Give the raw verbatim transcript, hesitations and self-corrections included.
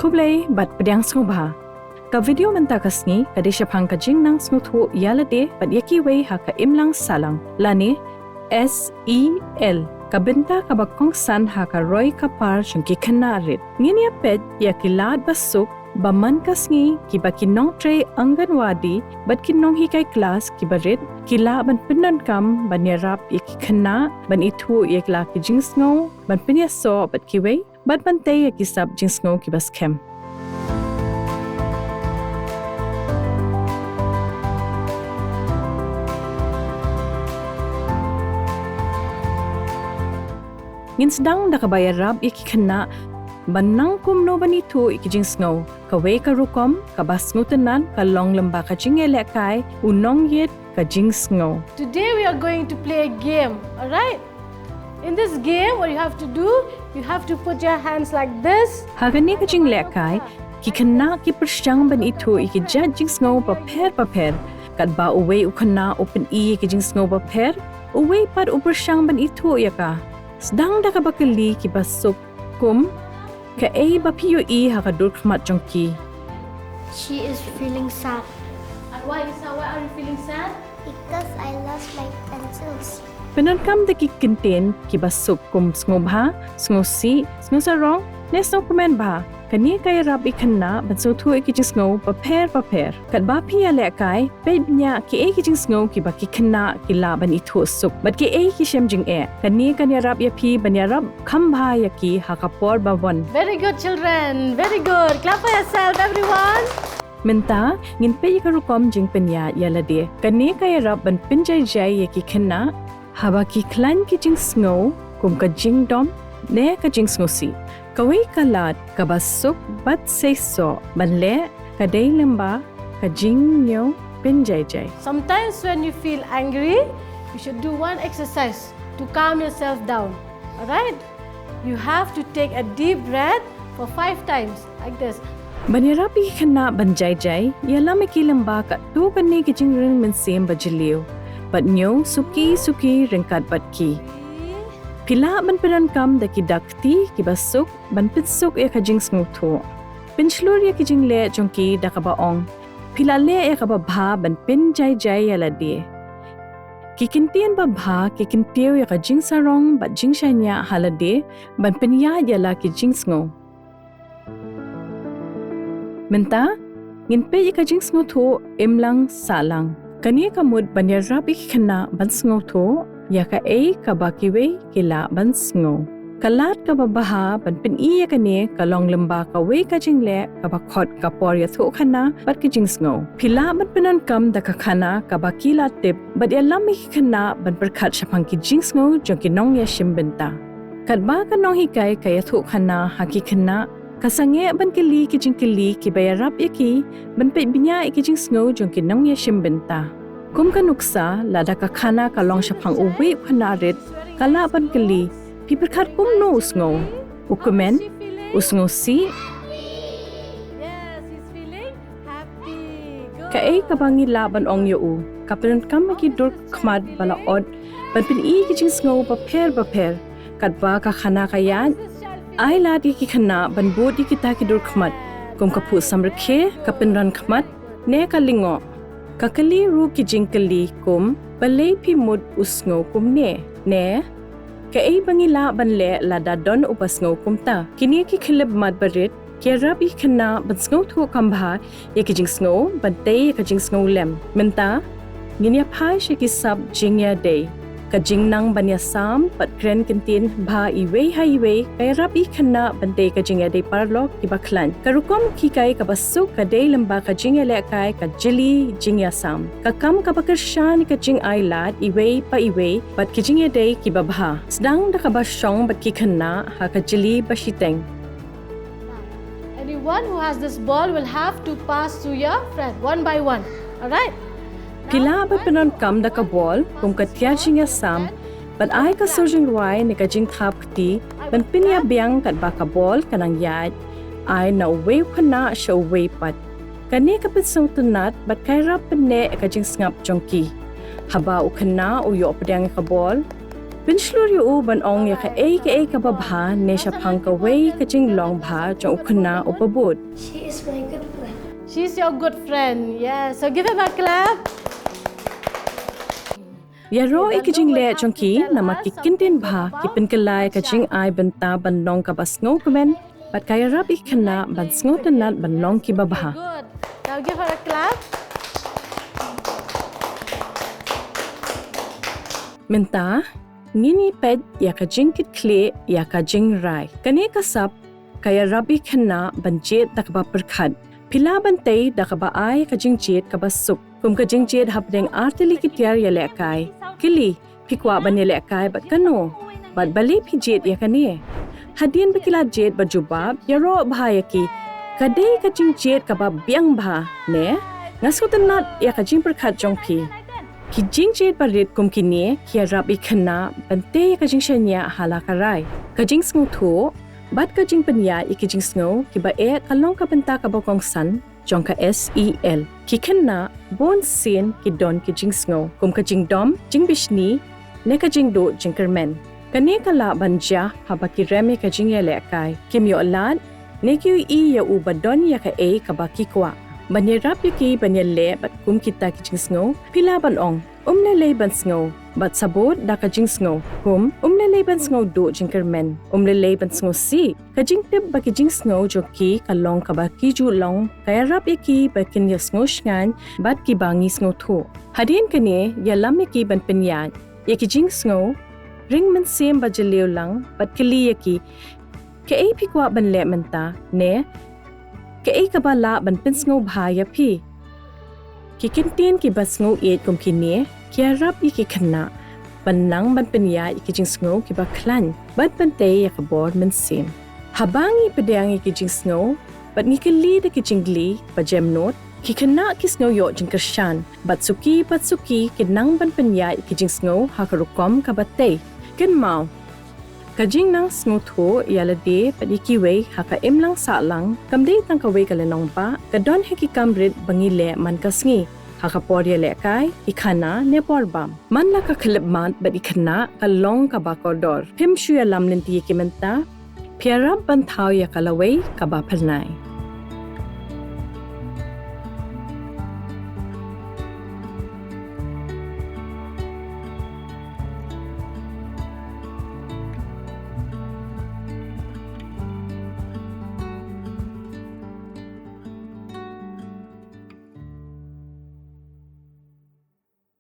Khublei bad pdiang sngewbha. Ka video mynta ka sngi ka dei shaphang ka jingnang sngewthuh ïa lade bad ïa kiwei ha ka imlang sahlang, lane S E L, ka bynta kaba kongsan ha ka roi ka par jong ki khynnah rit. Ngin ïa peit ïa ki lad ba suk ba man ka sngi kiba ki nongtrei Anganwadi bad ki nonghikai klas kiba rit ki lah ban pyndonkam ban ïarap ïa ki khynnah ban ithuh ïa la ki jingsngew, ban pynïasoh bad kiwei bad ban tei ïa ki sap jingsngew kiba skhem. Ngin sdang da kaba ïarap ïa ki khynnah ban nang kumno ban ithuh ïa ki jingsngew. Kawei ka rukom kaba sngewtynnat ka long lyngba ka jingïalehkai u nongïit ka jingsngew. Today we are going to play a game, alright? In this game, what you have to do, you have to put your hands like this. Ha kane ka jinglehkai, ki khynnah ki pyrshang ban ithuh ïa ki jait jingsngew bapher bapher. Katba uwei u khynnah u pyni ïa ki jingsngew bapher, uwei pat u pyrshang ban ithuh ïa ka. Sdang da kaba kylli kiba suk kum, kaei ba phi ïohi ha ka dur khmat jong ki? She is feeling sad. And why is that? Why are you feeling sad? Because I lost my pencils. Pyndonkam da ki kyntien kiba suk kum sngewbha, sngewsih, sngewsarong, ne sngewkmen bha. Kane ka ïarap ïa ki khynnah ban sngewthuh ïa ki jingsngew bapher bapher. Katba phi ïalehkai, peit bniah kiei ki jingsngew kiba ki khynnah ki lah ban ithuh suk bad kiei ki shem jingeh. Kane kan ïarap ïa phi ban ïarap kham bha ïa ki ha ka por ba wan. Very good, children. Very good. Clap for yourself, everyone. Mynta ngin peit ïa ka rukom jingpynïaid ïa lade. Kane ka ïarap ban pynjaijai ïa ki khynnah haba ki khlaiñ ki jingsngew kum ka jingdom ne ka jingsngewsih. Kawei ka lad kaba suk bad seisoh ban leh ka dei lyngba ka jingñiew pynjaijai. Sometimes when you feel angry, you should do one exercise to calm yourself down. Alright? You have to take a deep breath for five times, like this. Ban ïarap ïa ki khynnah ban jaijai, ïalam ïa ki lyngba katto katne ki jingring mynsiem ba jylliew. Bad ñiew suki suki ryngkat bad ki. Phi lah ban pyndonkam da ki dak kti kiba suk ban pynsuk ïa ka jingsngewthuh. Pynshlur ïa ki jingleh jong ki da kaba ong, phi la leh ïa kaba bha ban pynjaijai ïa lade. Ki kyntien babha ki kyntiew ïa ka jingsarong bad jingshaniah ha lade ban pynïaid ïa la ki jingsngew. Mynta ngin peit ïa ka jingsngewthuh imlang sahlang. Kane ka mut ban ïarap ïa ki khynnah ban sngewthuh ïa kaei kaba kiwei ki lah ban sngew. Ka lad kaba bha ban pyni ïa kane ka long lyngba kawei ka jingleh kaba khot ka por ïathuhkhana bad ka jingsngew. Phi lah ban pyndonkam da ka khana kaba ki la tip bad ïalam ïa ki khynnah ban pyrkhat shaphang ki jingsngew jong ki nongïashim bynta. Katba ka nonghikai ka ïathuhkhana ha ki khynnah, ka sangeh ban kylli ki jingkylli kiba ïarap ïa ki ban peit bniah ïa ki jingsngew jong ki nongïashim bynta. Kum ka nuksa, lada ka khana ka long shaphang uwei u khynnah rit, ka lah ban kylli, phi pyrkhat kumno u sngew? U kmen? U sngewsih? Kaei kaba ngi lah ban ong ïa u? Ka pyndonkam ïa ki dur khmat ba la ot ban pyni ki jingsngew bapher bapher. Katba ka khana ka ïaid, ai lad ïa ki khynnah ban bud ïa kita ki dur khmat, kum ka phuh samrkhie, ka pynran khmat, ne ka lyngngoh. Ka kylli ruh ki jingkylli kum, balei phi mut u sngew kumne? Ne, kaei ba ngi lah ban leh lada don uba sngew kumta? Kine ki khyllipmat barit ki ïarap ïa ki khynnah ban sngewthuh kham bha ïa ki jingsngew, ban tei ïa ka jingsngew lem. Mynta ngin ïa phai sha ki sap jingïadei. Ka jingnang ban ïasam bad kren kyntien bha iwei ha iwei ka ïarap ïa ki khynnah ban tei ka jingïadei paralok kiba khlaiñ. Ka rukom hikai kaba suk ka dei lyngba ka jingïalehkai ka jylli jingïasam. Ka kam kaba kyrshan ïa ka jingai lad iwei pa iwei bad ki jingïadei kiba bha. Sdang da kaba shong bad ki khynnah ha ka jylli ba shiteng. Anyone who has this ball will have to pass to your friend one by one. Alright? Phi lah ban pyndonkam da ka ball kum ka tiar jingïasam, bad ai ka sur jingrwai ne ka jingthap kti ban pynïabiang katba ka ball ka nang ïaid. Ai na uwei u khynnah sha uwei pat. Kane ka pynsngewtynnat bad ka ïarap pynneh ïa ka jingsngap jong ki. Haba u khynnah u ïoh pdiang ïa ka ball, Pynshlur ïa u ban ong ïa kaei kaei kaba bha ne shaphang kawei ka jinglong bha jong u khynnah uba bud. She is my good friend. She's your good friend. Yeah. So give him a clap. Ïaroh ïa ki jingleh jong ki namar ki kyntien bha, ki pynkylla ïa ka jingai bynta ban long kaba sngewkmen bad ka ïarap ïa ki khynnah ban sngewtynnad ban long kiba bha. Good. Now give her a clap. Mynta ngin ïa peit ïa ka jingkitkhlieh ïa ka jingrai. Kane ka sap ka ïarap ïa ki khynnah ban jied da kaba pyrkhat. Phi lah ban tei da kaba ai ka jingjied kaba suk, kum ka jingjied hapdeng ar tylli ki tiar ïalehkai. Kylli, phi kwah ban ïalehkai bad kano? Bad balei phi jied ïa kane? Hadien ba ki la jied bad jubab, ïaroh bha ïa ki, ka dei ka jingjied kaba biang bha, ne? Nga sngewtynnad ïa ka jingpyrkhat jong phi. Ki jingjied barit kum kine ki ïarap ïa ki khynnah ban tei ïa ka jingshaniah ha la ka rai. Ka jingsngewthuh bad ka jingpynïaid ïa ki jingsngew kiba eh ka long ka bynta kaba kongsan jong ka SEL. Ki khynnah bun sien ki don ki jingsngew kum ka jingdom, jingbishni ne ka jingduh jingkyrmen. Kane ka lah ban jia haba ki rem ïa ka jingïalehkai, kim ïoh lad ne ki ïohi ïa u ba don ïa kaei kaba ki kwah. Ban ïarap ïa ki ban ïaleh bad kum kita ki jingsngew, phi lah ban ong, um lei lei ban sngew bad sabut da ka jingsngew. Kum, um lei lei ban sngew duh jingkyrmen, um lei lei ban sngew sih. Ka jingtip ba ki jingsngew jong ki ka long kaba ki ju long ka ïarap ïa ki ba kin ïa sngew shngaiñ bad kiba ngi sngewthuh. Hadien kane, ïalam ïa ki ban pynïaid ïa ki jingsngew, ring mynsiem ba jylliew lang bad kylli ïa ki, kaei phi kwah ban leh mynta, ne kaei kaba lah ban pynsngewbha ïa phi? Ki kyntien kiba sngewieit kum kine ki ïarap ïa ki khynnah ban nang ban pynïaid ïa ki jingsngew kiba khlaiñ bad ban tei ïa ka bor mynsiem. Haba ngi pdiang ïa ki jingsngew bad ngi kylli da ki jingkylli ba jemnud, ki khynnah ki sngew ïoh jingkyrshan bad suki bad suki ki nang ban pynïaid ïa ki jingsngew ha ka rukom kaba tei. Kynmaw, ka jingnang sngewthuh ïa lade bad ïa kiwei ha ka imlang sahlang kam dei tang kawei ka lynnong ba ka don ha ki kam rit ba ngi leh man ka sngi, ha ka por ïalehkai, ki khana ne por bam. Man la ka khyllipmat bad ki khynnah ka long kaba kordor. Phim shu ïalam lynti ïa ki mynta, phi ïarap ban thaw ïa ka lawei kaba phyrnai.